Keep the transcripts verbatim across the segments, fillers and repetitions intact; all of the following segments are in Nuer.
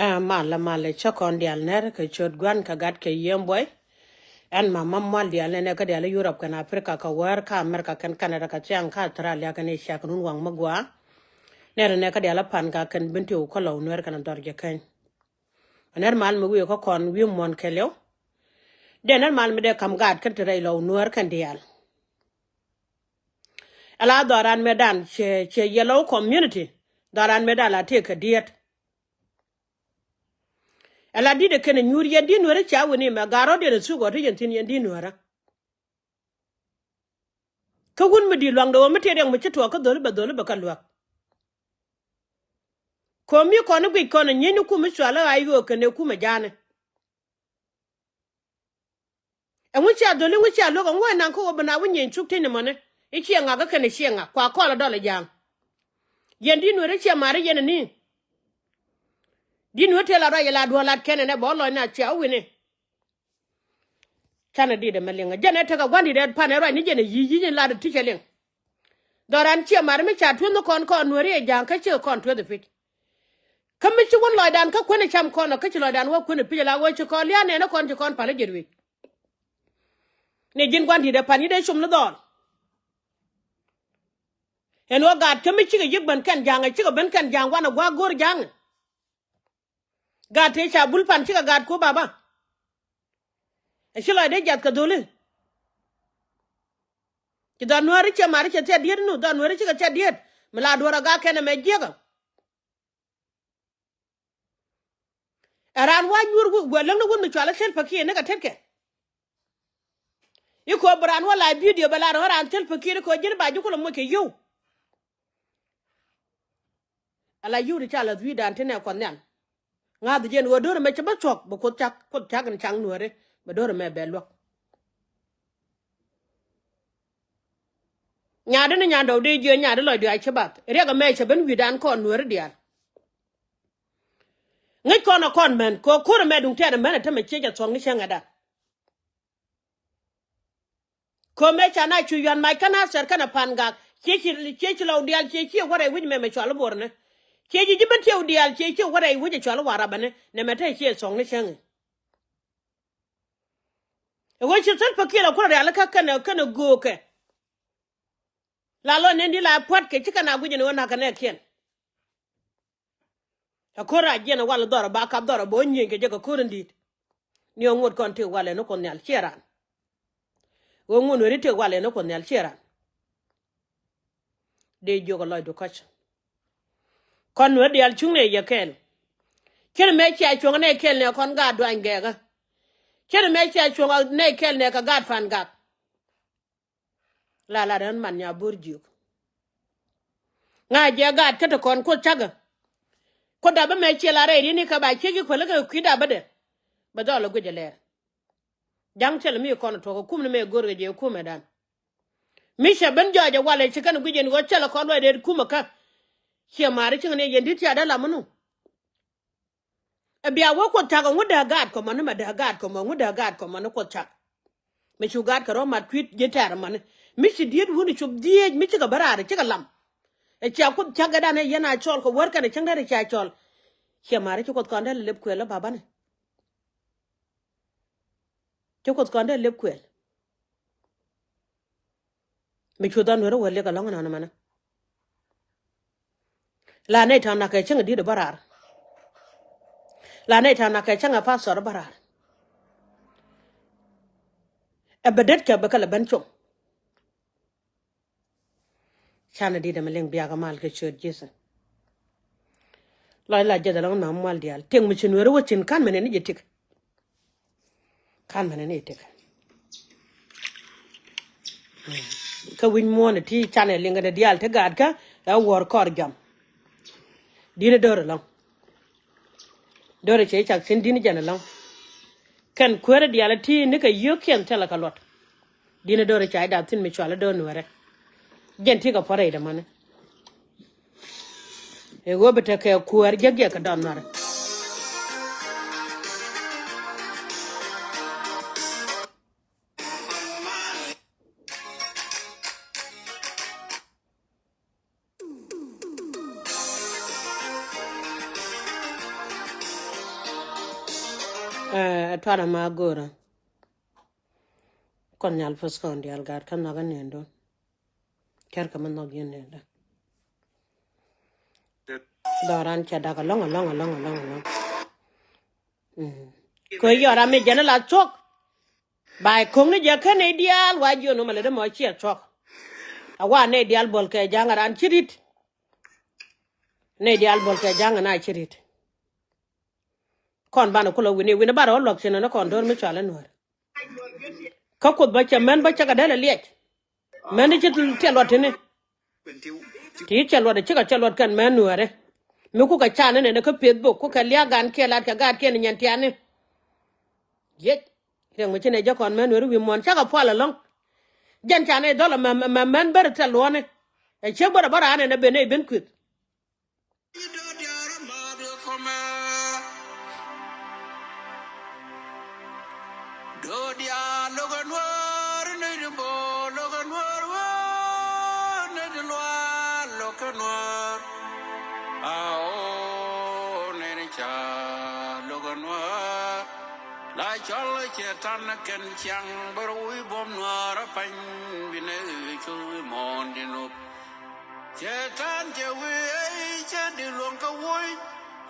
Ɛ, malɛ, malɛ, cä kɔn diaal nɛr kɛ ciöt Gua̱n kɛ Gat kɛ Yiëë Buɔy. Ɛn ma mam mual diaal nɛnɛ kä diaal i̱ Yurop kɛn Aprika kɛ wäär kä Amerika kɛn Kanada kɛ thiaŋ kä Authralia kɛn i̱ ciak kɛn wun waŋ mi gɔaa. Nɛr nɛ kä diaal i̱ Pan Gak kɛn Bentiu kä Lɔw Nuɛɛr kɛn Dhɔr Jɛ Keny. Nɛr mal mi wi̱i̱ kä kɔn wi̱i̱ muɔ̱n kɛɛliw. Dee nɛr mal mi dee ka̱m gaat kä ti rɛy Lɔw Nuɛɛr kɛn diaal. Ala dhɔran mëëdan ciɛ, ciɛ yellow community. Dhɔran mëëdan la tëë kɛ diet. Ala di̱t ɛ kɛn ɛ nyuur yɛn di̱t Nuɛɛrä cia wi̱ni mɛ, gat rɔ̱diɛn ɛ thuk ɔ ti yɛn thi̱n yɛn di̱t Nuɛɛrä. Kä wun mi di̱i̱t luaŋdɛ ɣöö mi tëë riɛŋ mi ci tuɔɔk kä dho̱li bɛ dho̱li bɛ kä luäk. Ko̱mi kɔn i̱ guic kɔn ɛ nyieeny ni kum i̱ cual i̱ ɣa̱c ɣöö kɛn ɛ kum ɛ ja̱a̱ni. Ɛŋu cia dho̱li, ɛŋu cia luäk, ɛŋu ɛ naŋ kä ɣöö bi na wi̱ny nyieeny cuk tëny ni mɔni? I̱ ciɛ ŋak kä kɛn ɛ ciɛ ŋak kua kɔl ɛ dɔl ɛ ja̱a̱ŋ. Yɛn di̱t Nuɛɛrä ciɛ ma̱ri yɛn ɛ ni. Di̱t Nuɛɛrä tëë la ruac ɛ la duɔ̱ɔ̱r lat kɛn ɛnɛ bɛ ɣä lɔcni a cia wi̱ni. Canɛ di̱t ɛmɛ liŋ ɛ jɛn ɛ tekɛ gua̱n di̱t ɛ pan ɛ ruac ni jɛn ɛ yi̱c yi̱c in lat ɛ ti̱cɛ liŋ. Dhɔran ciɛ ma̱ri mi ca tuenh ni kɔn kɔn Nuɛɛri ɛ ja̱a̱ŋ kä cikɛ kɔn tueeth ɛ pi̱c. Kä mi ci wun lɔcdan kä kuën ɛ cam kɔn ɔ kä ci lɔcdan wä kuën ɛ pi̱c ɛ la ɣöö ci kɔn lia̱a̱ nɛn ɛ kɔn ci kɔn pal ɛ jɛt wec. Ni ji̱n gua̱n di̱t ɛ pan ni dee cum ni dhɔl. Ɛn ɣöö gaat kä mi cikɛ yi̱k ben kɛn ja̱a̱ŋ ɛ cikɛ ben kɛn ja̱a̱ŋ wanɛ gua̱a̱k go̱o̱r ja̱a̱ŋ ɛ. Gaat tëë ca bul pan cikɛ gaat ku baba. Ɛ ci lɔcdɛ jiath kɛ dho̱li. Ci dhɔr Nuɛɛri ciɛ ma̱ri cɛ thiat diet nu, dhɔr Nuɛɛri cikɛ thiat diet. Mi la duɔ̱ɔ̱r a gak kɛn ɛmɛ jiäkä. Ɛ raan wa nyuur wä läŋni wun mi cual i̱ Salva Kiir ni kɛ tetkɛ. I̱ ko̱ bi raan wä la video bɛ la raan Salva Kiir i̱ ko̱ ji̱n ba ji̱ kulɛ moc kɛ yio̱w. Ala yio̱w ti ca la thui̱dan ti nɛ Kuɔth Nhial. Ŋa̱th jiɛn ɣöö do̱r ɛmɛ cɛ bä thuɔ̱k bɛ Kuoth cak, Kuoth cak in cak Nuɛɛri bɛ do̱r ɛmɛ bɛ luäk. Nyaatdi ni nyandɔw dee jiö nyaatdi lɔcdi a ci bath riɛk ɛmɛ cɛ ben wi̱i̱dan kɔn Nuɛɛri diaal. Ŋäc kɔn ɛ kɔn män kɛ ko̱r ɛmɛ duŋ tɛɛt ɛmän ɛ tämɛ ciec ɛ thuɔ̱k ni cäŋ ɛdan. Ko̱mɛ ca na cu yuan mac kä Nathɛr kɛnɛ Pan Gak ciec ci, ciec ci lɔw diaal ciec ci wärɛ wi̱c mɛmɛ cual i̱ Bornɛ. Ciec ci ji̱ ben ciec diaal ciec ci wärɛ wi̱c ɛ cual i̱ Warabani nɛmɛ te ciec thuɔ̱k ni cäŋ ɛ. Ɛ ɣöö ci Salva Kiir a kulɛ rialikä kɛnɛ, kɛnɛ göökɛ. La lɔ nɛn di la pua̱tkɛ ci kɛn a guic ɛn ɣöö na̱kɛ nɛɛkiɛn. Ɛ ko̱r a jiɛn ɛ wal dhɔrɔ ba kap dhɔrɔ bä ɣä nyieny kɛ jɛ kɛ ko̱r in di̱i̱t. Ni ɣä ŋuɔ̱t kɔn tëë walɛ ni Kuoth Nhial ciɛ ran. Ɣä ŋuɔ̱t Nuɛɛri tëë walɛ ni Kuoth Nhial ciɛ ran. Dee jiök ɛ lɔcdu kɔc. Kɔn Nuɛɛri diaal cuŋnɛ yɛ kɛɛl. Cɛn mɛ cia cuɔ̱ŋ nɛ kɛɛl nɛ kɔn gaat Duany Gɛɛkä. Cɛn mɛ cia cuɔ̱ŋ nɛ kɛɛl nɛ kɛ gaat Pan Gak. La la rɛn man nya bo̱r jiök. Ŋa̱ jɛ gaat kä te kɔn Kuoth cakä. Kuoth dapä mɛ ciɛ la rɛy ri̱ni kä ba ciek i̱ kuäl kä kui̱ dapä dɛ. Bɛ dhɔl ɛ guic ɛ lɛr. Ja̱ŋ thilɛ mi kɔn tuɔk ɛ kum ni mɛ go̱r kɛ jɛ kumɛ dan. Mi cɛ ben jɔɔc ɛ walɛ ci kɛn guic ɛn ɣöö thilɛ kɔn luɔc rɛt kumɛ kä. Ciɛ ma̱a̱ri cieŋ ni yɛn di̱t cia dee lam mi nu. Ɛ bia wee Kuoth cak ɛŋu dee gaat kɔ mani mɛ dee gaat kɔ mɛ ɛŋu dee gaat kɔ mani Kuoth cak. Mi cu gaat kɛ rɔ mat kui̱t ji̱ tɛɛr mani. Mi ci diet wuni cop dhieec mi cikɛ bä raar cikɛ lam. Ɛ cia Kuoth cak gɛ dan ɛ yɛn a cɔl kɛ wär kɛn ɛ cäŋ dee cia cɔl. Ciɛ ma̱a̱ri ci Kuoth kɔn dee lɛ lep kuël ɛ babani. Ci Kuoth kɔn dee lep kuël. Mi cu dhɔn weri wä liek alɔŋ ɛnɔn ɛmɛnɛ. La nɛy ta̱a̱ nakɛ cäŋ di̱t ɛ bä raar. La nɛy ta̱a̱ nakɛ cäŋ ɛ pastor ɛ bä raar. Ɛ bɛ det kɛ bɛ kɛ lɛ ben com. Canɛ di̱t ɛmɛ liŋ biakä mal kɛ ciöt Ji̱thɛ. Lɔc la jiɛth ɛlɔŋ nɔm mual diaal tiɛŋ mi ci Nuɛɛri wä cin ka̱n mɛnɛ ni jɛ tik. Ka̱n mɛnɛ ni jɛ tik. Kä wi̱c muɔ̱ɔ̱n ti canɛ liŋ kɛ diaal ti gaatkä ɛ wuɔ̱ɔ̱r kɔr jam. Di̱n ɛ do̱r ɛlɔŋ. Do̱r ɛ cɛ cak thi̱n di̱n jɛn ɛlɔ̱ŋ. Kɛn kueerä diaal ɛ ti ni kɛ yio̱o̱kiɛn thilɛ kɛ luɔt. Di̱n ɛ do̱r ɛ ca i̱ dap thi̱n mi cual ɛ do̱r Nuɛɛrɛ. Jɛn ti kɛ puɔ̱t rɛy dämäni. Ɛ ɣöö bi tekɛ kuäär jiäk jiɛk kɛ dɔn Nuɛɛrɛ. Ɛ tuarɛ ma go̱o̱rä. Kɔn nhial puth kɔn diaal gaat kä nhɔk ɛ nɛn dun. Cär kɛ mi nhɔk yɛn nɛn dä. Dhɔran cɛ dak alɔŋ alɔŋ alɔŋ alɔŋ alɔŋ. Kɛ yɔra mi jɛn la thuɔk. Ba ko̱ŋni jɛ kä nɛy diaal wa jiön wä mɛ lät mɔ ciɛ thuɔk. A wa nɛy diaal buɔl kɛ ja̱ŋ a ran ci rit. Nɛy diaal buɔl kɛ ja̱ŋ a na ci rit. Kɔn banɛ kulɛ wi̱ni wi̱ni barɛ wä luak thi̱n ni kɔn do̱r mi cual inuäär. Kä kuoth bä cɛ män bä cä kɛ dälɛ liɛc. Män i̱ ci tiɛl luɔt ti̱ni. Ti cɛ luɔt i̱ cikɛ cɛ luɔt kɛn män nuääri. Mi kukɛ can inɛn kä Facebook kukɛ liak gan kiɛ lat kɛ gaat kiɛn inyɛn tiani. Yec. Riɛŋ mi ci nɛ jɛ kɔn män nuääri wi̱i̱ muɔ̱n cakɛ pual ɛlɔ̱ŋ. Jɛn can i̱ dhɔl ɛmɛ män bär tiɛl luɔ̱ni. Ɛ ciek bär ɛ bä raan ɛn ɛ ben ɛ ben kueth. Dodia loga nuar nidi bo loga nuar wo nidi lua loga nuar. Ao nidi cha loga nuar. La chol chetan ken chiang ber wi bom nuar pany bine chui mon dinuk. Cɛ ta̱a̱n cɛ wi̱i̱ cɛ di luɔ̱ŋ kä wuɔ̱c.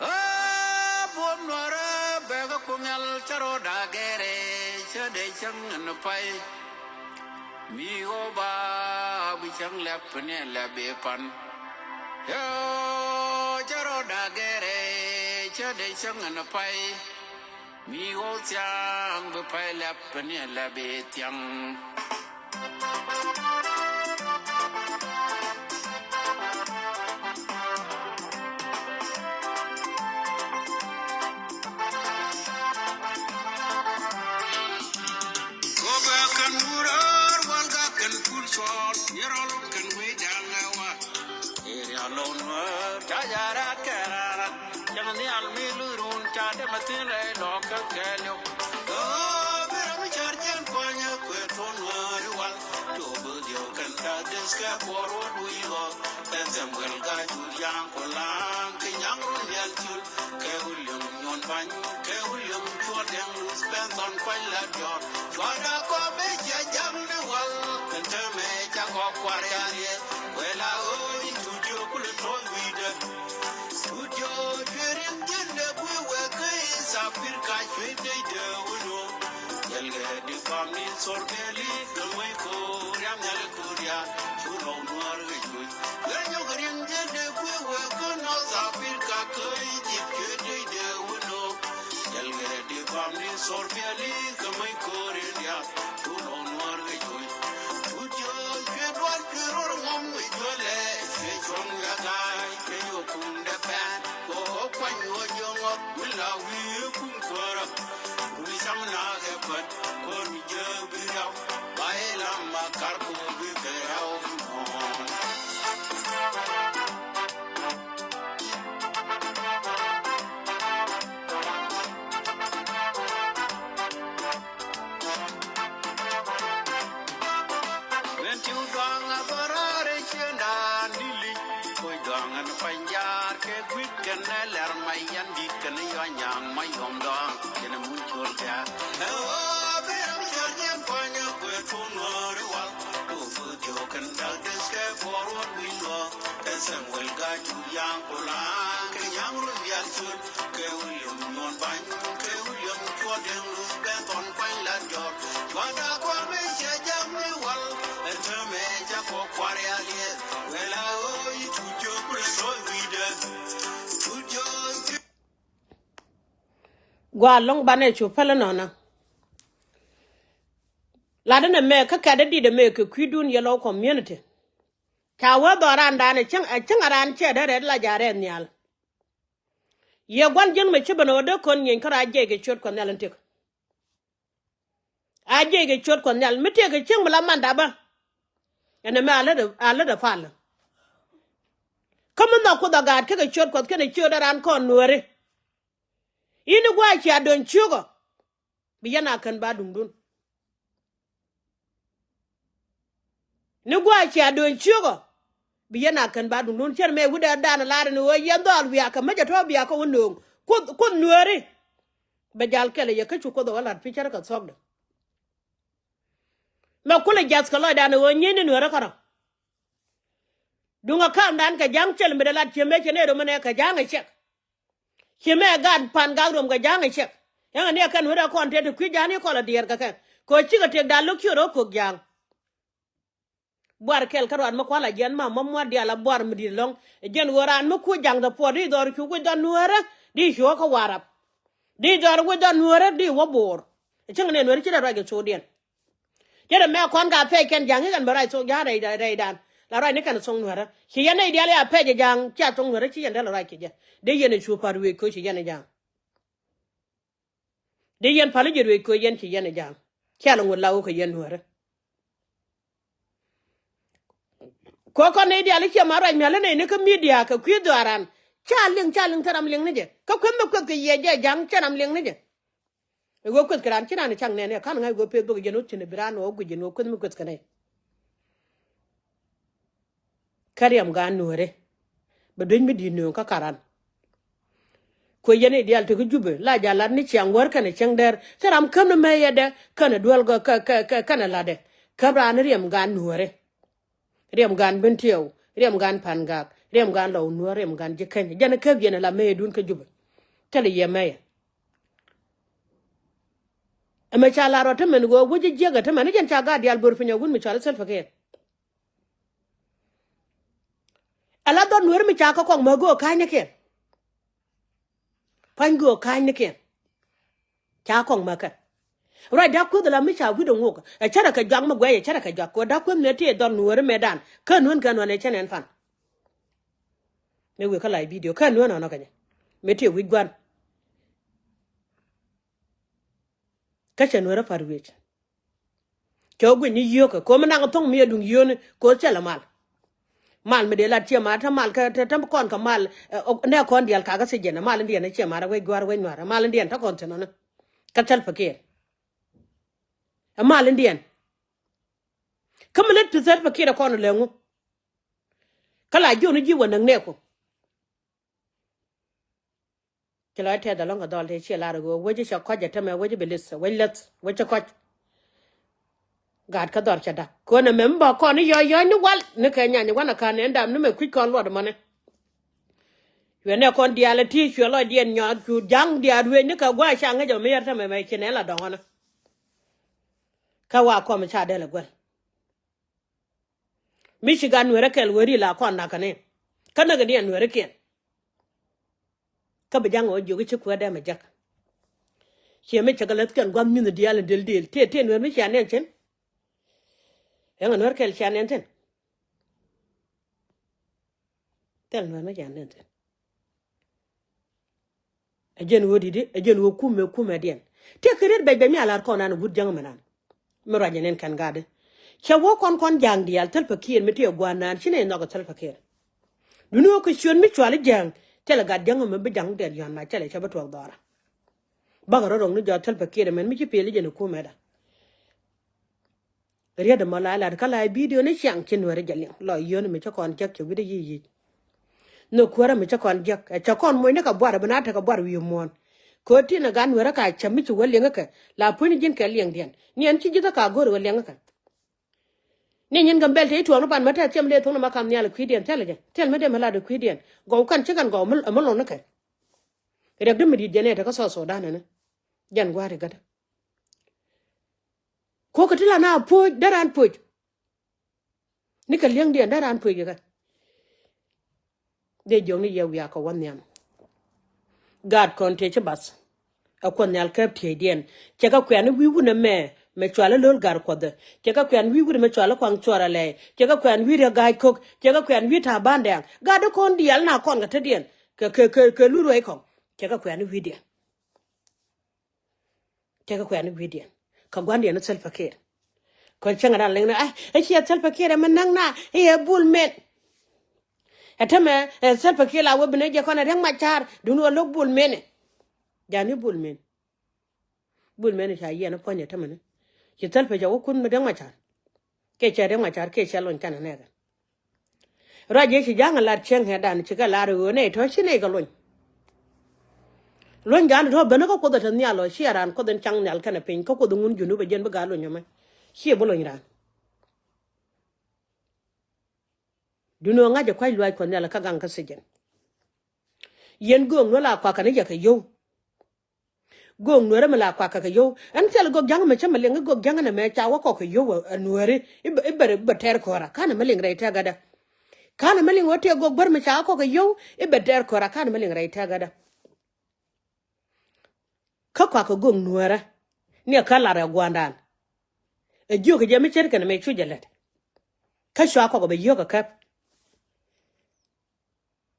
Aa buɔ̱m nuäärä bɛɛkä Kuoth Nhial cä rɔ da̱a̱ gɛrɛ cä dee cäŋ ɛn pay. Mi ɣɔw ba bi cäŋ lɛp ni lɛp i̱ pan. Yoo cä rɔ da̱a̱ gɛrɛ cä dee cäŋ ɛn pay. Mi ɣɔw thia̱a̱ŋ bi pay lɛp ni lɛp i̱ thia̱a̱ŋ. Goga kɛn wurär walga kɛn kul cuɔl yɛrɔl kɛn wee jaŋɛ wa. Area lon wär ca jarat kɛrarat. Cäŋ nhial mi lurun ca dɛmɛ thin rɛy lɔk kä kɛɛliw. Ɣöö bi ram cär jiɛn kuanyä kuɛ tuɔn wääri wal. Tuɔk bi dhiɔk kɛn ka deth kɛ kuɔr wä dui̱ lɔk. Kɛ Samuel Ga̱a̱c Jur Yaŋ Kulaŋ kɛ Nyaŋ Run Dial Cul. Kɛ William Nyuɔn Bany kɛ William Cuɔl Dɛŋ Luth Benthɔn Kuany La Diɔr. Cuada kɔ mëë cia jaŋ ni wal kɛn täämɛ ca kɔ kuar ya riɛth. Kuɛ la ɣöö in tuut jiök kulɛ tuɔɔc wi̱i̱dɛ. Tuut jiök cuɛ riɛŋ jiɛn dee gui̱ wek kä East Africa cuɛ dee dee wä nuɔ̱ɔ̱ŋ. Jɛlkɛ di pam ni thor bɛli kɛ wec ko̱o̱r ya nhial ko̱o̱r ya cu lɔw nuɔ̱ɔ̱r kɛ cuc. Cuɛ nyɔk riɛŋ jiɛn dee gui̱ wek kä North Africa kä Egypt cuɛ dee dee wä nuɔ̱ɔ̱ŋ. Jɛlkɛ di pam ni thor bɛli kɛ wec ko̱o̱r ya. Cu lɔw nuɔ̱ɔ̱r kɛ cuc. Cu jiöl cuɛ dual cuɛ ror ŋɔm kɛ juɔlɛ. Cuɛ cuɔ̱ŋ ya ga̱a̱c cuɛ yio̱k kuŋdɛ pɛn. Kɛ ɣöö kuany ɣöö jiöŋ ɣɔk mi la wi̱i̱ kum kuäärä. Kuni cam na kɛ pät kɔn mi jiääk bi riaw. Ba ilam ma kar kɛ ɣöö bi kɛ riaw bi muɔ̱ɔ̱n. Wen tiu dɔaŋ a bä raar ɛ ciëndan ni lic. Koc dɔaŋ ɛn pany jaar kɛ gui̱t kɛn ɛ lɛr ma yɛn di̱t kɛn ɛ yɔ̱a̱ nyaŋ ma yɔm dɔaŋ kɛn ɛ mun col tɛ̈r. Ɛ ɣöö bi ram cɔl jiɛn puɔ̱ny ɛ kuɛ tuɔ̱ŋ ɣööri wal. Kɛ ɣöö bi diɔ̱k kɛn thak deth kɛ puɔr wä wi̱i̱ luɔ̱k. Kɛ Samuel Ga̱a̱c Jur Yaŋ Kulaŋ kɛ Nyaŋ Run Dial Cul. Kɛ William Nyuɔn Bany kɛ William Cuɔl Dɛŋ Luth Benthɔn Kuany La Diɔr. Cuada kɔmɛ cɛ ja̱ŋ ni wal ɛn täämɛ ca kɔ kuar ya liɛth. Wɛla ɣöö i̱ tuut jiök kulɛ tɔ̱ɔ̱c wi̱i̱dɛ. Tuut jiök. Gua lɔŋ banɛ cu pälä nɔnɔ. Latdä nɛ mɛ kä kɛt dä dit ɛmɛ kɛ kui̱dun yɛ lɔw community. Ca wee dhɔrandan ɛ cäŋ ɛ cäŋ a ran cɛ dee rɛt la ja̱ rɛɛ nhial. Yɛ gua̱n jiäŋ mɛ ci ben ɣöö dee kɔn nyieny kä raa jiɛc kɛ ciöt Kuɔth Nhial in tëk. A jiɛc kɛ ciöt Kuɔth Nhial mi tëëk kɛ cieŋ mi la mandapä. Ɛn ɛmɛ a lätdɛ a lätdɛ palä. Kä mi nhɔk Kuoth a gaat kä kɛ ciöt Kuɔth kɛnɛ ciöt ɛ ran kɔn nuääri. I̱ ni gua̱a̱c cia döny ciökä. Bi yɛn a kän ba duŋdun. Ni gua̱a̱c cia döny ciökä. Bi yɛn a kän ba duŋdun cär mɛ wi̱cdɛ dan lar ni ɣöö yɛn dhɔaal wiakä mi jɛ tɔ̱ biakä wä nööŋ. Kuoth kuoth nuääri. Bɛ jal kɛl ɛ yɛ kä cu Kuoth ɛ wä la̱t pi̱cär kɛ thuɔ̱kdɛ. Mɛ kulɛ jiath kɛ lɔcdan ɛ ɣöö nyieeny ni Nuäärä kärɔ̱. Duŋ ɛ ka̱mdan kɛ Ja̱a̱ŋ cɛl mi dee lat ciemɛ cɛ nɛy rom ɛnɛ kɛ Ja̱a̱ŋ ɛ cɛk. Ciemɛ ɛ gaat Pan Gak rom kɛ Ja̱a̱ŋ ɛ cɛk. Ɛŋɛ ni ɛ kɛn wä dee kɔn tëë ti kui̱ Ja̱a̱ŋ ni kɔl ɛ diɛɛr kɛ kɛ. Kɛ ɣöö cikɛ tëkdan lo̱k ciö rɔ ko̱k Ja̱a̱ŋ. Buar kɛl kä ruaat mi kua̱l a jiɛn ma mɔ mua̱t diaal a buar mi di̱t ɛlɔ̱ŋ. Ɛ jiɛn ɣöö raan mi kuc Ja̱a̱ŋ the puɔt di dhɔr cu wi̱c dhɔr Nuäärä di cuɔ kä Warap. Di dhɔr wi̱c dhɔr Nuäärä di wä Bo̱o̱r. Ɛ cäŋ ni Nuäärä ci dee ruac kɛ thokdiɛn. Jɛn ɛmɛ kɔn ka pɛc kɛn Ja̱a̱ŋ i̱ kɛn bɛ ruac thok Ja̱a̱ŋ rɛy rɛydan. La ruac ni kɛn thok Nuäärä. Ci yɛn nɛy diaal ya pɛc ɛ Ja̱a̱ŋ cia thok Nuäärä ci yɛn dee la ruac kɛ jɛ. Dee yɛn ɛ cu pa̱r wi̱i̱ ko̱ ci yɛn ɛ Ja̱a̱ŋ. Dee yɛn päl ji̱ ruëëc kɛ ɣöö yɛn ci yɛn ɛ Ja̱a̱ŋ. Cia lɛ ŋot la ɣöö kɛ yɛn Nuäärä. Kɛ ɣöö kɔn nɛy diaal i̱ ciɛ ma ruac mi̱a̱l inɛy ni kä midia kɛ kui̱ dhɔaaran. Ca liŋ, ca liŋ thil ram liŋ ni jɛ. Kä kueth mi kueth kɛ yiëë jɛ Ja̱a̱ŋ cɛ ram liŋ ni jɛ. Ɛ ɣöö kueth kɛ raan ci raan i̱ cak nɛɛni ɛ ka̱n ŋa̱c ɣöö peth bok jɛn ɣöö thi̱n ɛ bi raan ɣöö guic jɛn ɣöö kueth mi kueth kɛ nɛy. Kä riɛm gaat Nuäärä. Bɛ duec mi di̱i̱t nööŋ kä karan. Kuec yɛn i̱ diaal tekä Jubɛ la ja̱ lat ni ciaŋ wäär kɛnɛ cäŋ dɛr. Thil ram käm ni mɛ yɛdɛ kɛnɛ duel gɔ kɛ, kɛ, kɛ, kɛnɛ latdɛ. Käp raan ni riɛm gaat Nuäärä. Riɛm gaat Bentiu, riɛm gaat Pan Gak, riɛm gaat Lɔw Nuäär, riɛm gaat Ji̱ Käny. Jɛn käp yɛn ala mɛ yɛ duun kä Jubɛ. Thilɛ yɛ mɛ yɛ. Ɛmɛ ca lar rɔ te mɛn ɣöö wec ji̱ jiäk ɛ te mɛn ni jɛn ca gaat diaal bör piny a wut mi cɔal i̱ Salva Kiir. Ala dhɔr Nuäärä mi ca kä kɔk mäk göök ka̱a̱cnikiɛn. Pa̱ny göök ka̱a̱cnikiɛn. Ca kɔk mäk kɛ. Ruac da̱k kueth ala mi ca wi̱cdɛ ŋok. Ɛ cärɛ kɛ juak mi guɛc ɛ cärɛ kɛ juak. Kɛ da̱k kueth mëë tëë dhɔr Nuäärä mëëdan. Kä nuän kɛ nuän ɛ cä nɛn fan. Mëë wëë kä lac bidio. Kä nuän ɔnɔ kɛ nyɛ. Mëë tëë wi̱c gua̱n. Kä cɛ Nuäärä pa̱r wi̱c. Cɛ wä guic ni yio̱o̱kä. Ko̱ mi naŋ thok mi ɛ duŋ yio̱o̱ni. Ko̱ thilɛ mal. Mal mi dee lat ciɛ mal, te mal kä, te, te kɔn kä mal, ɛ, ɔ, nɛ kɔn diaal kakä thiec jɛn, ɛ mal indiɛn, ɛ ciɛ mal, ɛ wec gua̱a̱r, ɛ wec nua̱r, ɛ mal indiɛn, te kɔn thi̱n ɔni. Kä Salva Kiir. Ɛ mal indiɛn. Kä mi lät ti Salva Kiir ɛ kɔn lɛ ŋu. Kä la jiɔni ji̱ wä näk nɛɛku. Ci lɔc tɛth ɛlɔ̱ŋ kɛ dhɔl tëë ciɛ lar ɣöö wec cɛ kɔc ɛ tämɛ wec bi lith wec läth wec cɛ kɔc. Gaat kä dhɔr cɛ da̱k kön ɛmɛ mi bä kɔn i̱ yɔ̱c yɔ̱c ni wal ni kɛ nyany wanɛ ka̱n ɛn dam ni mɛ kui̱c kɔn luɔt ɛmɔni. Cuɛ nɛ kɔn diaal ɛ ti cuɛ lɔcdiɛn nyɔɔth cu ja̱ŋ diaal ruëëc ni kɛ gua̱a̱c ca ŋäc ɛ mi yɛr tämɛ mɛ ci nɛ la dɔ̱ŋ ɣɔnä. Kä wa kɔm ca dɛl ɛ guäl. Mi ci gat Nuäärä kɛl weri la kɔn nakä ni. Kä näk ni ɛ Nuäärikiɛn. Kä bi ja̱ŋ ɣä jiök i̱ ci kuäär dee mɛ jäk. Ciɛ mi cɛ kɛ läthkiɛn gua̱th mi̱th diaal in del del. Tëë, tëë Nuäär mi cia nɛn cin. Ɛŋɛ Nuäär kɛl cia nɛn thi̱n. Thil Nuäär mi cia nɛn thi̱n. Ɛ jɛn ɣöö di̱t i̱, ɛ jɛn ɣöö kumɛ, kumɛdiɛn. Tëëkɛ riet bɛc bɛc mi a la̱r kɔn an wut jäŋ mɛ nan. Mi ruac jɛ nɛn kɛn gatdi. Cɛ wä kɔn kɔn ja̱a̱ŋ diaal Salva Kiir mi tëë gua̱a̱r naan ci nɛy nhɔk ɛ Salva Kiir. Duni wä kɛ ciöt mi cual i̱ ja̱a̱ŋ thilɛ gat jäŋ mɛ bi ja̱ŋ dɛl yɔ̱a̱n ma thilɛ cɛ bi tuɔɔk dhɔra. Bakɛ rɔ rɔ̱ŋ ni jɔ̱ɔ̱r Salva Kiir ɛmɛn mi ci pil i̱ jɛn ɛ kumɛda. Riet ɛmɔ la lat kä la bidio ni ciaŋ ci Nuäärä jɛ liŋ lɔ yio̱n mi cä kɔn jek cɛ wi̱cdɛ yic yic. Nhök kuäärä mi cä kɔn jek ɛ cä kɔn moc ni kɛ buar bi na tekɛ buar wi̱i̱ muɔ̱ɔ̱n. Kɛ ɣöö tin ɛ gat Nuäärä ka cä mi ci wä liŋ kɛ la puɔ̱ny ji̱n kɛ liŋdiɛn ni ɛn ci ji̱thä ka go̱o̱r wä liŋ kɛ. Ni nyin gäm bɛl te i̱ tuɔɔk ni pan mä tɛth ciɛm dee thuɔ̱k ni ma kam nhial i̱ kui̱diɛn thilɛ jɛ thil mä dee mä lat i̱ kui̱diɛn gɔw kɛn ci kɛn gɔw mä lo̱n ni kɛ. Riɛk di mi di̱i̱t jɛ nɛ tekä South Sudan ɛnɛ. Jɛn gua̱a̱r i̱ gätä. Kokɛ ti la na puɔ̱c dee raan puɔ̱c. Ni kɛ li̱eŋdiɛn dee raan puɔ̱c kɛ kɛ. Dee jiɔkni yɛ wiak kɛ wä nhiam. Gaat kɔn tëë ci bath. Ɛ Kuoth Nhial kääp tieydiɛn. Cɛ kɛ kuɛ̈n i̱ wi̱i̱ wun ɛmɛ mɛ cual i̱ lo̱l gar Kuɔth ɛ. Cɛ kɛ kuɛ̈n wi̱i̱ wun ɛmɛ cual i̱ kuaŋ cuɔr alɛy. Cɛ kɛ kuɛ̈n wi̱i̱ riɛ ga̱a̱c ko̱k. Cɛ kɛ kuɛ̈n wi̱i̱ ta̱a̱ ba̱a̱n dɛ̈ɛ̈ŋ. Gaat di kɔn diaal na kɔn kɛ tetdiɛn. Kɛ, kɛ, kɛ, kɛ lur ruɛy kɔŋ. Cɛ kɛ kuɛ̈n i̱ wi̱i̱diɛn. Tekɛ kuɛn i̱ wi̱i̱diɛn kɛ gua̱ndiɛn i̱ Salva Kiir. Kɔn cäŋ ran liŋ ni a ɛ ciɛ Salva Kiir ɛmɛ näk na i̱ ɛ Bul Mel. Ɛ tämɛ ɛ Salva Kiir la wä bi ni jɛ kɔn ɛ Riɛk Macar duni wä lo̱k Bul Mel ni. Jani Bul Mel. Bul Mel ni ca yiɛn i̱ puɔ̱ny ɛ tämɛ ni. Ci Salva cɛ wä kun mi Riɛk Macar. Kiɛ cɛ Riɛk Macar kiɛ cɛ lony canɛ nɛɛkɛ. Ruac yɛ ci ja̱ŋ a lat cieŋ hɛ̈dan ci kɛ lar ɣöö nɛy tɔ̱ ci nɛy kɛ lony. Luɔ̱ny gaan tɔ̱ ben kä Kuoth ɛ te nhial ɔ, ciɛ raan Kuoth in caŋ nhial kɛnɛ piny, kä Kuoth in ŋun junub ɛ jiɛn bi gaat luɔ̱ny ɛmɛ. Ciɛ bi luɔ̱ny raan. Duundɛ ŋa̱c ɛ kua̱c luaac Kuɔth nhial kä gaŋ kä thiecin. Yɛn göök nuɔ̱r la kuakä ni yɛ kɛ yio̱w. Göök nuɔ̱rä mi la kuakä kɛ yio̱w. Ɛn thil göök ja̱ŋ mɛ cä mi liŋ, göök ja̱ŋ ɛn ɛmɛ ca wä kɔk kɛ yio̱w ɛ nuɔ̱ri. I̱ bɛ, i̱ bɛ, i̱ bɛ tɛr kɔrä. Ka̱n ɛmɛ liŋ rɛy tɛk gädä. Ka̱n ɛmɛ liŋ wä tëë göök bär mi ca wä kɔk kɛ yio̱w. I̱ bɛ tɛr kɔrä. Ka̱n ɛmɛ liŋ rɛy tɛk gädä. Kä kuakä göök nuɔ̱rä. Ni ɛ kä lar ɛ gua̱ndan. Ɛ jiök kɛ jɛ mi ce̱tkɛ ni mɛ cu jɛ lät. Kä cua kɔk ɛ bɛ yio̱k ɛ käp.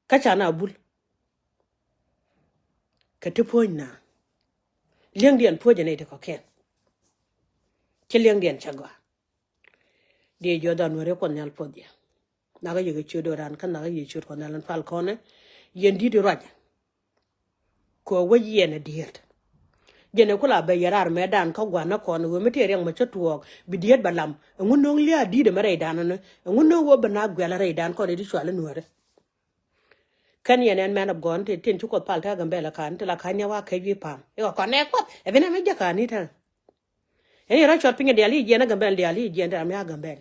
Kä ca na bul. Kɛ ti puɔ̱ny na. Li̱eŋdiɛn puɔ̱nyɛ nɛy ti kɔ̱kiɛn. Ci li̱eŋdiɛn cä gɔaa. Diɛ jiɔth an weri Kuɔth Nhial puɔth jɛ. Nakä yɛ kɛ ciöt do̱ran kä nakä yɛ ciöt Kuɔth Nhial in pal kɔnɛ. Yɛn di̱t i̱ ruacɛ. Kɛ wec yɛn ɛ diet. Jɛn ɛ kula bɛ yɛ raar mɛ dan kä gua̱n nä kɔn ɣöö mi tëë riɛŋ mɛ cä tuɔɔk bi diet bɛ lam. Ɛŋu no̱o̱ŋ lia̱a̱ di̱t ɛmɛ rɛydan ɛnɔ. Ɛŋu no̱o̱ŋ ɣöö bɛ na guɛl rɛydan kɔn iti cual inuɔ̱ɔ̱ri. Kɛn yɛn ɛn mɛn ɛ gɔ̱n ti tin ci Kuoth pal te Gambɛl ɛ ka̱n ti la ka̱n ni wa kɛc wi̱i̱ pa̱a̱m. Ikɔ kɔn nɛ Kuoth ɛ bi nɛ mi jɛ ka̱n i̱ tɛn. Ɛn yɛn rɔ cuɔt piny ɛ diaal i̱ jiɛn ɛ Gambɛl diaal i̱ jiɛn te ram ya Gambɛl.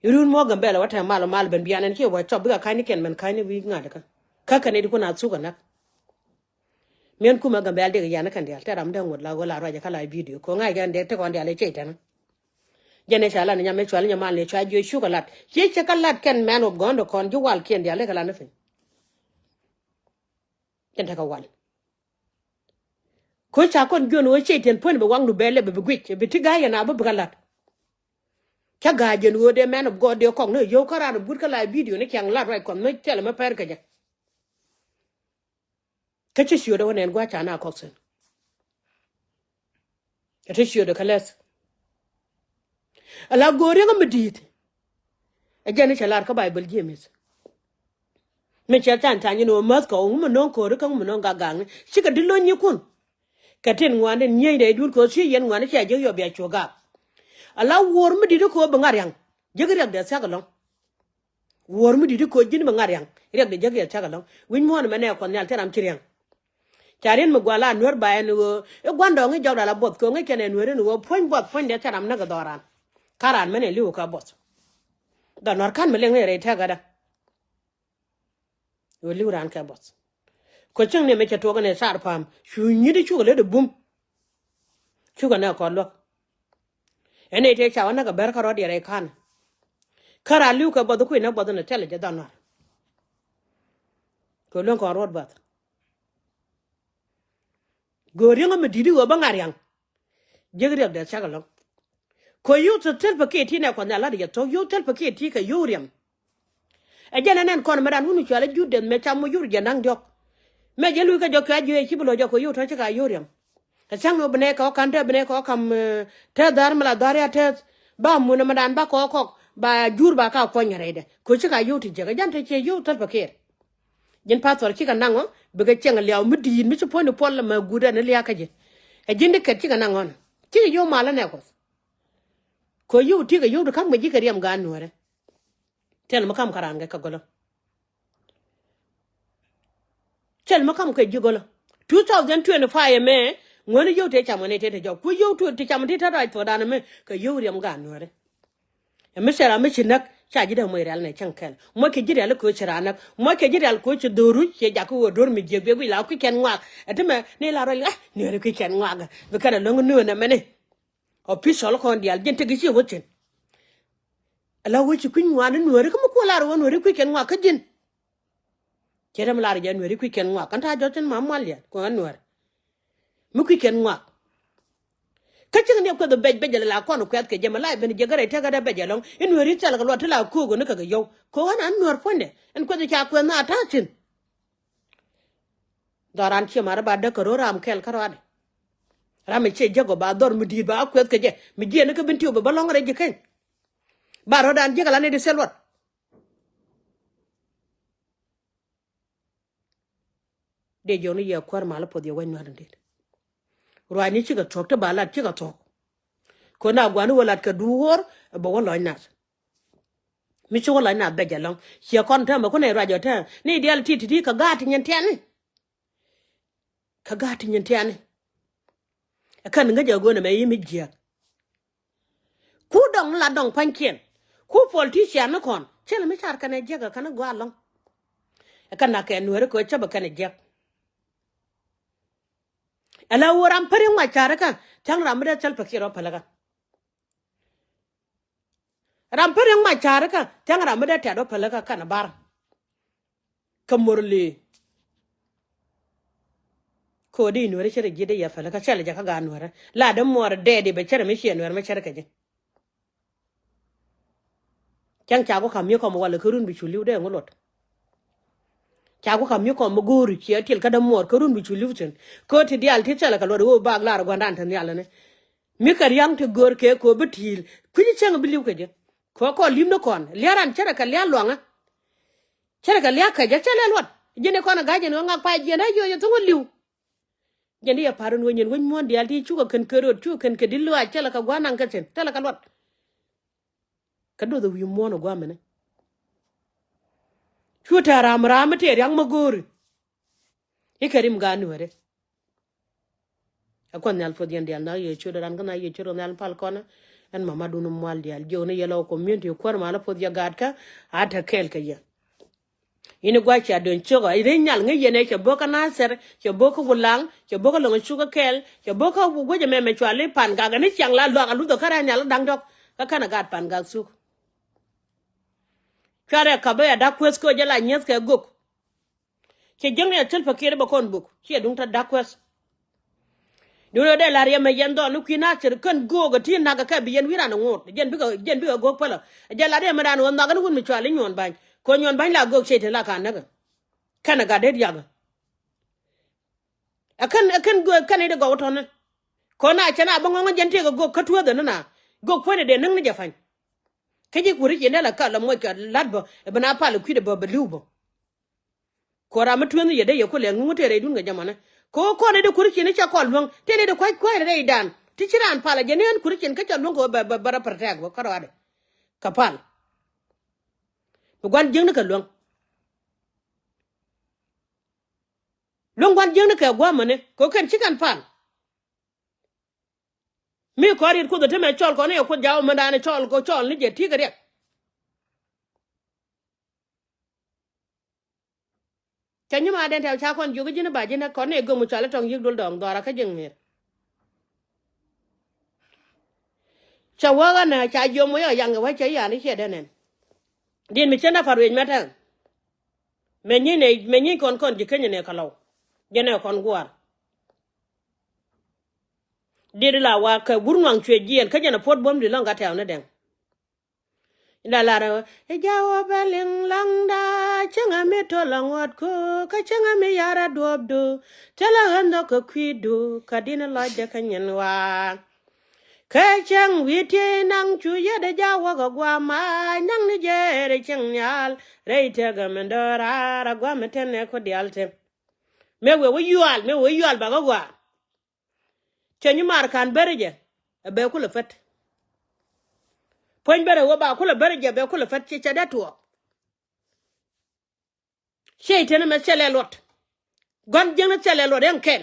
Irun muɔ̱k Gambɛl ɛ wä tɛm mal ɔ mal ben bian ɛn ci wä cɔp bikɛ ka̱n ni kɛn mɛn ka̱n ni wi̱i̱ ŋa̱t kä. Kä kɛn iti kun a thuk ɛ näk. Miɛn kumɛ Gambɛl dek yan kɛn diaal te ram dee ŋot la ɣöö la ruacɛ kä la bidio ko̱ ŋa̱c kɛn dee te kɔn diaal i̱ cɛy tɛn. Jɛn i̱ ca lat ni nyam i̱ cual i̱ nyɛ mal ni cua jiö cuk ɛ lat ci cɛ kä lat kɛn mɛn wä gɔ̱n dee kɔn ji̱ wal kiɛn diaal dee kɛ lat ni piny. Jɛn tekɛ wal. Ko̱ ca kɔn jiön ɣöö cɛy tɛn puɔ̱n bɛ waŋdu bɛ lɛ bɛ bi guic bi ti ga̱a̱c yɛn a bä bi kä lat. Cä ga̱a̱c jɛn ɣöö dee mɛn ɔ gɔɔt dee kɔk ni ɣöö yio̱w kä raan ɔ but kä la bidio ni ciaŋ lat ruac kɔn mi thilɛ mi pɛr kɛ jɛ. Kä ci ciötdä wä nɛn gua̱a̱c ca na kɔk thi̱n. Ɛ te ciötdä kä lɛth. Ala go̱o̱r riäŋä mi di̱i̱t. Ɛ jɛn ni cɛ lar kä Baiböl James. Mi cɛ tha̱a̱ŋ tha̱a̱ŋ nyin ɣöö mäth kɛ ɣöö ŋu mi no̱o̱ŋ ko̱ri kä ŋu mi no̱o̱ŋ gak gakni cikɛ di̱t lo̱ny nyi kun. Kɛ tin ŋuan tin nyieny rɛy duut kɛ ɣöö ci yɛn ŋuan ci a jiäk yɔp bia cuɔ gak. Ala wuɔ̱ɔ̱r mi di̱t kɛ ɣöö bi ŋa̱t ria̱ŋ jiäk riɛk dee thia̱k ɛlɔ̱ŋ. Wuɔ̱ɔ̱r mi di̱t i̱ koc ji̱n mi ŋa̱t ria̱ŋ riɛk dee jäk yɛ cäk ɛlɔ̱ŋ. Wi̱c muɔ̱ɔ̱n ɛmɛ nɛ Kuɔth Nhial te ram ci ria̱ŋ. Ca ri̱n mi gua̱l a nueer ba ɛn ɣöö i̱ gua̱ndɔɔŋ i̱ jɔk dal a buɔth kɛ ŋäc kɛn ɛ nueer in ɣöö puɔ̱ny buɔth puɔ̱nydɛ te ram näk ɛ dhɔran. Ka raan mɛn ɛ li̱w kä buɔth. Dhɔn nuɔ̱r ka̱n mi liŋ ni rɛy tɛk ɣädä. Ɣöö li̱w raan kɛ buɔth. Kɛ cäŋ ni mɛ cɛ tuɔk ni car pa̱a̱m cu nyi̱t i̱ cukɛ lät i̱ bum. Cukɛ nɛ kɔn luäk. Ɛn ëë tëë ca wä näk ɛ bɛr kä rɔ̱t yɛ rɛy ka̱n. Kä raa li̱w kɛ buɔth i̱ kui̱ näk buɔth in ɛ thilɛ jɛ dhɔn nɔ̱r. Kɛ luäŋ kɔn ruɔ̱t buɔth. Göör riäŋä mi di̱t i̱ ɣöö bä ŋa̱t ria̱ŋ. Jiäk riɛk dee cak ɛlɔ̱ŋ. Kɛ yio̱w thil thil pä kiɛ ti nɛ kuɔth nhial la̱t yɛ thok yio̱w thil pä kiɛ ti kɛ yio̱w riɛm. Ɛ jɛn ɛnɛn kɔn mɛ dan wun cual ɛ jur deth mɛ cam mɔ yur jɛ naŋ diɔ̱k. Mɛ jɛ luc kɛ jɔk cual jiöc ci bi lo̱c jɔk kɛ yio̱w tɔ̱ ci ka yio̱w riɛm. Ɛ cäŋ ni wä bi nɛ kɛ wä ka̱n te bi nɛ kɛ wä ka̱m, eh, tɛth dhar mi la dhar ya tɛth. Ba mun ɛmɛ dan ba kɛ wä kɔk ba jur ba ka kuɔny rɛydɛ kɛ ci ka yio̱w ti jek ɛ jɛn te ciɛ yio̱w thil pä kiɛ. Ji̱n pathɔr cikɛ naŋ ɔ bikɛ cieŋ liaw mi di̱i̱t mi ci puɔ̱nyni puɔl ɛmɛ guut ɛn liakä ji̱. Ɛ ji̱n di kɛt cikɛ naŋ ɔn cikɛ yio̱w malä nɛ kuɔth. Kɛ yio̱w tikɛ yio̱w ti ka̱m kɛ ji̱ kɛ riɛm gaan nuäärä. Thil mi ka̱m kä raan kɛ kɛ gɔlä. Thil mi ka̱m kɛ ji̱ gɔlä. Two thousand twenty-five ɛmɛ ŋuäni yio̱w tëë cam kɛ ni tëë te jɔk ku yio̱w ti cam ti te rac thuɔ̱ɔ̱dan ɛmɛ kɛ yio̱w riɛm gaan nuäärä. Ɛ mi cɛ ram mi ci näk ca ji̱ dee moc rial nɛ cäŋ kɛl. Moc kɛ ji̱ rial kɛ ɣöö ci raan näk. Moc kɛ ji̱ rial kɛ ɣöö ci dho̱o̱r ruc ciɛ jakä ɣöö do̱r mi jiëk bek wi̱c la kui̱ kɛn ŋuak. Ɛ ti mɛ ni la ruac ɣa̱ nueeri kui̱ kɛn ŋuak. Bi kɛn ɛ lo̱ŋ nueer nɛ mɛni. Official kɔn diaal ji̱n tekɛ ci wä thi̱n. Ɛ la wä ci kui̱ ŋuak ni nueeri kä mi kuɔ lar wä nueeri kui̱ kɛn ŋuak kä ji̱n. Cɛ rɛm lar jɛ nueeri kui̱ kɛn ŋuak kɛn ta̱a̱ jɔ̱c thi̱n ma mual yɛn kuɔ̱ŋ ɛ nueer. Mi kui̱ kɛn ŋuak. Kä cieŋ ni kueth bɛc bɛc la kɔn kuɛth kɛ jɛ mɛ la ben jɛ gɛrɛ tekɛ dɛ bɛc ɛlɔŋ in nueeri thɛl kɛ luɔt ti la ko̱o̱k ni kɛ kɛ yɔw ko̱o̱k ɛn an nueer puɔ̱nydɛ ɛn kueth ca kueth na ta̱a̱ thi̱n. Dhɔran cie mar ba däk kɛ ro̱o̱ ram kɛl kä rɔadɛ. Ram ɛ cie jek ɔ ba dhɔr mi di̱i̱t ba a kuɛth kɛ jɛ mi jiɛn ni kä bin tiw bɛ bä lɔ̱ŋ rɛc ji̱ keny. Ba rɔ̱dan jiäk ala ni di thil luɔt. Dee jiɔk ni yɛ kuäär mal puɔth yɛ wec nuäär in dit. Ruaacni cikɛ thuɔ̱k ti ba lat cikɛ thuɔ̱k. Kɛ na gua̱ni wä lat kɛ duuɔr bɛ wä lɔc nat. Mi ci wä lɔc nat bɛc ɛlɔ̱ŋ ciɛ kɔn täämɛ kunɛ ruac ɔ täämɛ ni diaal ti ti ti kɛ gaat ti nyin tiɛni. Kä gaat ti nyin tiani. Ɛ kän ŋäc ɛ go̱o̱n ɛmɛ i̱ mi jiääk. Ku dɔŋ la dɔŋ pa̱nykiɛn. Ku politician ni kɔn cɛl mi car kɛnɛ jiäk ɛ kɛn gɔaa lɔ̱ŋ. Ɛ kɛn nakɛ nueeri kɛ cäp ɛ kɛnɛ jiäk. Ɛ la wä ram päri ŋuac cari kä thia̱ŋ ram mi dee thil pɛ kiɛt ɔ pälikä. Ram päri ŋuac cari kä thia̱ŋ ram mi dee tɛ̈t ɔ pälikä kɛn bar. Kä muɔr li. Kodi nuɛrɛ cɛ rɛ ji̱ dee yɛ pälikä cɛ lɛ jɛ kä gaa nuɛrɛ la dee muɔr dee di bɛ cɛ rɛ mi ciɛ nuɛrɛ mi cɛ rɛ kɛ ji̱. Cäŋ ca ku ka̱m mi kɔm walɛ kä run bi cu li̱w dee ŋu luɔt. Ca ku ka̱m mi kɔm mi go̱o̱ri ciɛ tiɛl kä dee muɔr kä run bi cu li̱w cin. Kä ti diaal ti thilɛ kɛ luɔt ɣöö bak lar gua̱ndan te nhial ni. Mi kɛ ria̱ŋ ti gör kɛ kɛ ɣöö bi ti̱i̱l kui̱ci cäŋ bi li̱w kɛ jɛ. Kɛ ɣöö kɔn li̱m ni kɔn lia̱r an cärɛ kɛ lia̱r luaŋä. Cärɛ kɛ lia̱r kɛ jɛ cɛ lɛ luɔt. Ji̱n i̱ kɔn ɛ ga̱c jɛn ɣöö ŋak pay jiɛn ɛ yio̱c ɛ thuŋä li̱w. Jɛn i̱ yɛ pa̱r in wec nyin wec muɔ̱ɔ̱n diaal ti cukɛ kɛn kɛ röt cukɛ kɛn kɛ di̱t luaac cɛ lɛ kɛ gua̱a̱r naŋ kɛ thi̱n thilɛ kɛ luɔt. Kä do̱th ɛ wi̱i̱ muɔ̱ɔ̱n ɛ gua̱a̱r mɛnɛ. Cu tɛ̈r ram ram mi tëë ria̱ŋ mi go̱o̱ri. I̱ kɛ rim gaat nuɛ̈ri. Ɛ kuɔth nhial puɔth yɛn diaal na yɛ ciöt ran kä na yɛ ciöt ran nhial pal kɔn. Ɛn mamadun mual diaal jiök ni yɛ lɔ community kuäär mal puɔth yɛ gaat kä a te kɛɛl kɛ yɛ. Ini gua̱c cia döny cio̱k a ri nyal ŋäc yɛn ɛ cɛ bo̱k kä Nathɛr cɛ bo̱k kä Wulaŋ cɛ bo̱k kä Lo̱ŋ Cuk kä kɛɛl cɛ bo̱k kä guec ɛmɛ mɛ cuali Pangak ɛn i̱ ciaŋ la luak a luthɔ kä rɛn nhial kä da̱ŋ dɔ̱k. Kä kɛn a gaat Pangak thuk. Cuarɛ kapä ya da̱k kueth kä jɛ la nyieth kɛ gök. Cɛ jiäkni a thil pɛ kiɛt bɛ kɔn buk ciɛ duŋ te da̱k kueth. Duundɛ dee la̱r yɛ mɛ yɛn dhɔn ni kui̱ Nathir kän göök ɛ ti na̱k ɛ kɛ bi yɛn wi̱i̱ ran ɛ ŋo̱o̱t jɛn bikɛ jɛn bikɛ göök pälä. Ɛ jɛ la̱r yɛ mɛ ran ɣöö nhɔak ni wun mi cual i̱ nyuɔ̱n ba̱ny kɛ nyuɔ̱n ba̱ny la göök cɛ te la ka̱n näk ɛ. Kɛn ɛ gat det yak ɛ. Ɛ kɛn ɛ kɛn göök kɛn i̱ di gɔw tɔ̱nɛ. Kɔn a cɛ na bä ŋɔ̱ŋ jɛn tëëk ɛ göök kä tueethɛ ni na göök puɔ̱nydɛ dee näk ni jɛ pa̱ny. Kä ji̱ kuäri ci nɛ la kal la moc kɛ la̱t bä ɛ bi na pal ɛ kui̱dɛ bä bɛ li̱w bä. Kuɔra mi tueŋ yɛ dee yɛ ku lɛŋ nuŋ tëë rɛydun kɛ jamanɛ. Kɛ ɣöö kɔn ɛ dee kuäri cin i̱ cɛ kɔn luäŋ tëë ni dee kua̱c kua̱c rɛy dan ti ci raan pal ɛ jɛ ni ɣän kuäri cin kä cɛ luäŋ kɛ ɣöö bɛ bɛ bɛ rɔ protect bä kä rɔadɛ. Kɛ pal. Bi gua̱n jiäkni kɛ luäŋ. Luäŋ gua̱n jiäkni kɛ gua̱a̱mäni kɛ ɣöö kɛn ci kɛn pal. Mi kɔn riet kuoth ɛ temɛ cɔl kɔn i̱ ɛ kuoth jaw mɛndan i̱ cɔl kɔ cɔl ni jɛ ti̱i̱ kɛ riɛk. Cɛ nyim a den tɛw ca kɔn jiök ji̱n i̱ ba ji̱n ɛ kɔn ni ɛ göm i̱ cɔal i̱ tɔŋ yi̱k dul dɔɔŋ dhɔra kä ji̱n ŋi̱i̱r. Cɛ wäk ɛnɛ ca jiöm wä yɔ yaŋ kɛ wä cɛ yan i̱ ciɛ den ɛn. Din mi cä na pa̱r wec mɛ tɛn. Mɛ nyi nɛ mɛ nyi kɔn kɔn ji̱ keny nɛ kɛ lɔw. Jɛ nɛ kɔn gua̱a̱r. Dit la wa kɛ wur ŋuaŋ cuɛ jiɛn kä jɛn a puɔt buɔ̱m di lɔ̱ŋ ka tɛ̈ɛ̈u ni dɛŋ. Inda lar ɛ jawä bɛ liŋ laŋda cäŋɛ mi tol aŋuɔ̱t ku kä cäŋɛ mi yar a duɔ̱ɔ̱pdu. Thilɛ ɣän nhɔk kɛ kui̱du kä din lɔcdɛ kä nyin wa. Kä cäŋ wi̱i̱ tiey naŋ cu yet ɛ jawä kɛ gua̱a̱ mac naŋ ni jɛɛr ɛ cäŋ nhial rɛy tekɛ mi dɔ̱raar a gua̱a̱ mi tɛn ɛ ku diaal te. Mëë wee wä yual mëë wee yual bakä gua̱a̱. Cɛ nyi mar ka̱n beri jɛ ɛ bɛ kulɛ pät. Puɔ̱ny beri wä ba kulɛ beri jɛ bɛ kulɛ pät cɛ cɛ dee tuɔɔk. Cɛy-tan ɛmɛ thilɛ luɔt. Gua̱n jiäkni thilɛ luɔt ɛn kɛn.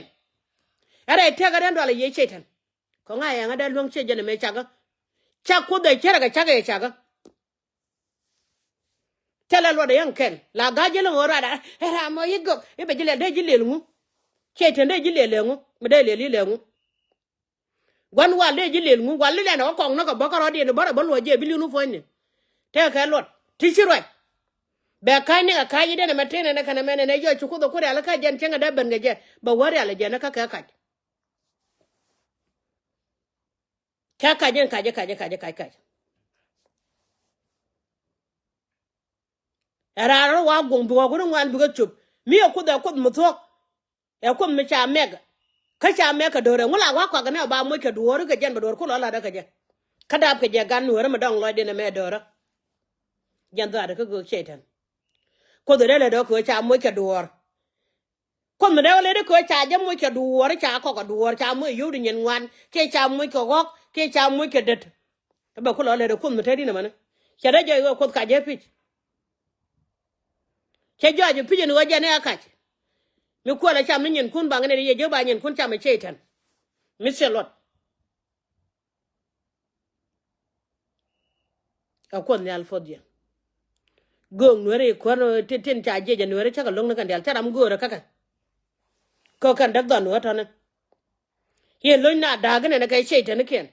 Ɛ rɛy tëkä rɛn dualɛ yiëë cɛy-tan. Kɛ ŋa̱c ɛŋä dee luäŋ ciɛ jɛn ɛmɛ cakä. Cak kuoth ɛ cärɛ kɛ cakä ɛ cakä. Thilɛ luɔt ɛ yɛn kɛn la ga̱a̱c ji̱ lo̱ŋ ɣöö ruaada. Ɛ ram mɔ yi gök i̱ bɛ ji̱ lɛl dee ji̱ lël ŋu. Cɛy-tan dee ji̱ lël lël ŋu mi dee lël yi lël ŋu. Gua̱n wal dee ji̱ lël ŋu wal i̱ lɛn ɛ wä kɔŋ näk ɛ bä kä rɔ̱diɛn i̱ bä rɛ bä luɔc jɛ bi li̱w ni puɔ̱nyni. Tëëkɛ luɔt ti ci ruac. Bɛ ka̱ny ni kɛ ka̱ny i̱ den ɛmɛ tënɛ ni kɛn ɛmɛ nɛn ɛ yɔc ci kuoth ɛ ku rial i̱ kä jɛn cäŋɛ dee ben kɛ jɛ bɛ wä rial ɛ jɛn i̱ kä kɛ kac. Kɛ kac in kac in kac in kac in kac kac. Ɛ raan rɔ wa guɔ̱ŋ bi ɣɔ̱k wun ŋuan bikɛ cop mi ɛ kuoth ɛ kuoth mi thuɔ̱k. Ɛ kuoth mi ca mɛk kä ca mɛk kɛ do̱rɛ ŋu la wa kɔak ni ɛ ba moc kɛ duɔ̱ɔ̱ri kɛ jɛn bɛ duɔ̱ɔ̱r ku lɔ latdä kɛ jɛ. Kä dap kɛ jɛ gan nueerä mi dɔ̱ŋ lɔcdɛ ni mɛ do̱rä. Jɛn dhuaatdä kä göök cɛy-tan. Kuoth ɛ dee lɛ dɔ̱k kɛ ɣöö ca moc kɛ duɔ̱ɔ̱r. Kuoth mi dee wä lɛ di kɛ ca jɛ moc kɛ duɔ̱ɔ̱r ca kɔk kɛ duɔ̱ɔ̱r ca moc yio̱w di nyin ŋuan kiɛ ca moc kɛ ɣɔ̱k kiɛ ca moc kɛ dät. Kä bɛ kulɔ lɛ di kuoth mi te di nɛ mɛni. Cɛ dee jɔc wee kuoth kac jɛ pi̱c. Cɛ jɔc pi̱c ɛn ɣöö jɛn ɛ kac. Mi kuɔlɛ cam ni nyinkun baŋ ni yɛ jek ba nyinkun cam ɛ ceitan. Mi thil luɔt. Ɛ Kuoth Nhial puɔth jiɛ. Göök Nuäri kuäär tin, tin ca jiɛc ɛ Nuäri cä kɛ lo̱ŋ ni kɛn diaal, cä ram göörä kä kɛ. Kɛ kɛn däk dhɔn Nuäär tɔ̱ni. Yɛ lo̱ny na da̱a̱k inɛnɛ kɛ ceitan ni kiɛn.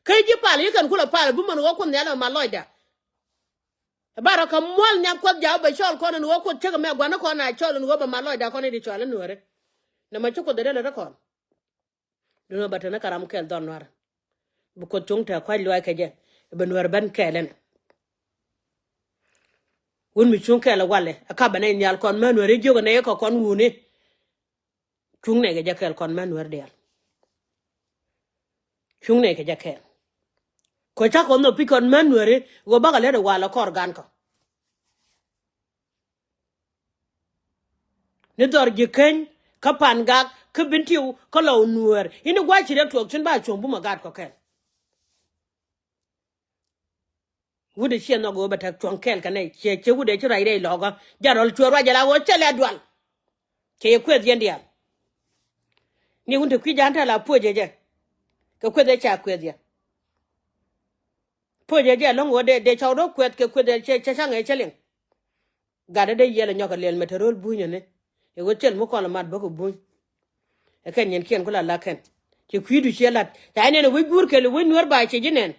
Kä ji̱ pal, yi kɛn kulɛ pal, bi män ɣöö Kuoth Nhial ɛ ma lɔcda. Ɛ ba rɔ kɛ muɔl nhiam Kuɔth jaw bɛ cɔl kɔn in ɣöö Kuoth cäk ɛmɛ gua̱n ni kɔn a cɔl in ɣöö bɛ ma lɔcda kɔn in di cɔal in Nuäri. Nɛ ma ci Kuoth ɛ dee lät ɛ kɔn. Duundɛ bä te ni kä ram kɛl dhɔr Nuäär. Bi Kuoth cuŋ te kua̱c luaac kɛ jɛ. Bi Nuäär ben kɛɛl ɛn. Wun mi cuŋ kɛɛl ɛ walɛ, ɛ ka bɛ nɛy nhial kɔn män Nuäär i̱ jiök ɛ nɛy kɛ kɔn wuni. Cuŋ nɛy kɛ jɛ kɛɛl kɔn män Nuäär diaal. Cuŋ nɛy kɛ jɛ kɛɛl. Kɛ ca kɔn nhɔk pi̱c kɔn män Nuääri, ɣöö bakɛ lät ɛ walɛ kɔr gan kɔ. Ni dhɔr Ji̱ Keny, kä Pan Gak, kä Bentiu, kä Lɔw Nuäär. Ini gua̱c ci rɛp tuɔɔk cin ba cuɔ̱ŋ bumɛ gaat kɔ kɛl. Wut ɛ ciɛ nhɔk ɣöö bɛ tɛk cuɔ̱ŋ kɛɛl kɛ nɛy. Ciɛ, ciɛ wut ɛ ci ruac rɛy lɔɔkä. Ja̱ rɔl cuɛ ruac jɛ la ɣöö cɛ lɛ dual. Cɛ yɛ kueth yɛn diaal. Ni wun te kui̱ ja̱a̱n tɛl a puɔ̱c ɛ jɛ. Kɛ kueth ɛ ca kueth yɛ. Puɔ̱c ɛ jɛ ɛlɔ̱ŋ ɣöö dee, dee cɔw do̱k kuɛth kɛ kueth ɛ cɛ, cɛ ca̱ŋ ɛ cä liŋ. Gatdä dee yiɛl ɛ nyɔk ɛ lɛl mɛ te ro̱l bunyäni. Ɛ ɣöö thil mi kɔn ɛ mat bäkɛ buny. Ɛ kɛn nyin kiɛn ku la la kɛn. Ci kui̱du ciɛ la̱t. Ca inɛn ɛ wec guur kɛl ɛ wec Nuäär ba ciɛ ji̱ nɛn.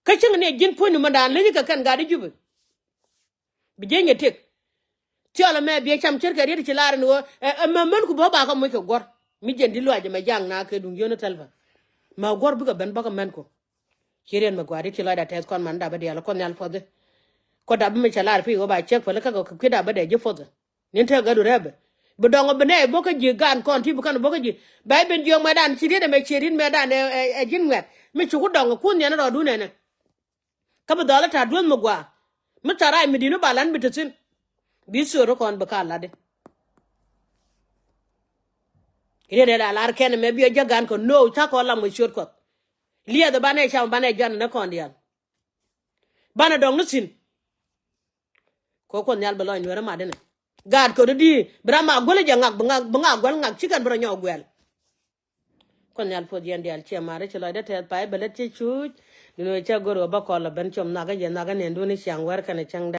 Kä cäŋ ni ɛ ji̱n puɔ̱nydu mɛndan leny kɛ kɛn gatdä Jubɛ. Bi jiɛc nyɛ tëk. Thiɔl ɛmɛ biɛ cam ce̱tkɛ riet ci lar ɛn ɣöö ɛ, ɛ, mɛ män ku bä ba kä moc kɛ guɔ̱r. Mi jiɛn di luac ɛmɛ jaŋ na kɛ duŋ yio̱n ɛ thɛl bä. Mɛ guɔ̱r bikɛ ben bä kä män ku. Ci riet mɛ gua̱a̱r di ci lɔcda tɛth kɔn man dapä diaal Kuɔth Nhial puɔthi. Kuɔth dapä mi cɛ lar pi ɣöö ba cek päli kä kɛ kui̱ dapä dee ji̱ puɔthi. Nin te gädu rɛpɛ. Bi dɔŋ bi nɛy bä kä ji̱ gaan kɔn ti bi kɛn bä kä ji̱. Bɛ ben jiök mɛtdan ci riet ɛmɛ ci riet mɛtdan ɛ, ɛ, ɛ ji̱n ŋuɛ̈t. Mi ci ku dɔŋ kun nhiɛn rɔɔdu nɛnɛ. Kä bi dhɔl i̱ ta̱t dueth mi gɔaa. Mi ta̱t rac mi di̱t ni ba la̱t mi te thi̱n. Bi thöör kɔn bi ka la̱tdi. Riet ɛ la lar kɛn ɛmɛ bi ɛ jäk gan kɔn no̱o̱k ca kɔn lam kɛ ciöt Kuɔth. Liɛth ɛ banɛ cam banɛ jɔan ni kɔn diaal. Banɛ dɔŋ ni thi̱n. Kɛ Kuoth Nhial bi lɔc Nuäär ɛ mat inɛ. Gaat kɛ rɔ di̱i̱ bi ram a guäl jɛ ŋak bi ŋak bi ŋak guäl ŋak ci kɛn bi rɔ nyɔk guɛl. Kuoth Nhial puɔth yɛn diaal ciɛ ma̱a̱ri ci lɔcdä tɛth pay bɛ lät ci cuuc. Ni wee cä go̱r wä bä kɔl lɔ ben com nhak kä yɛ nhak kä niɛn duuni ciaŋ wär kɛnɛ cäŋ dɛ.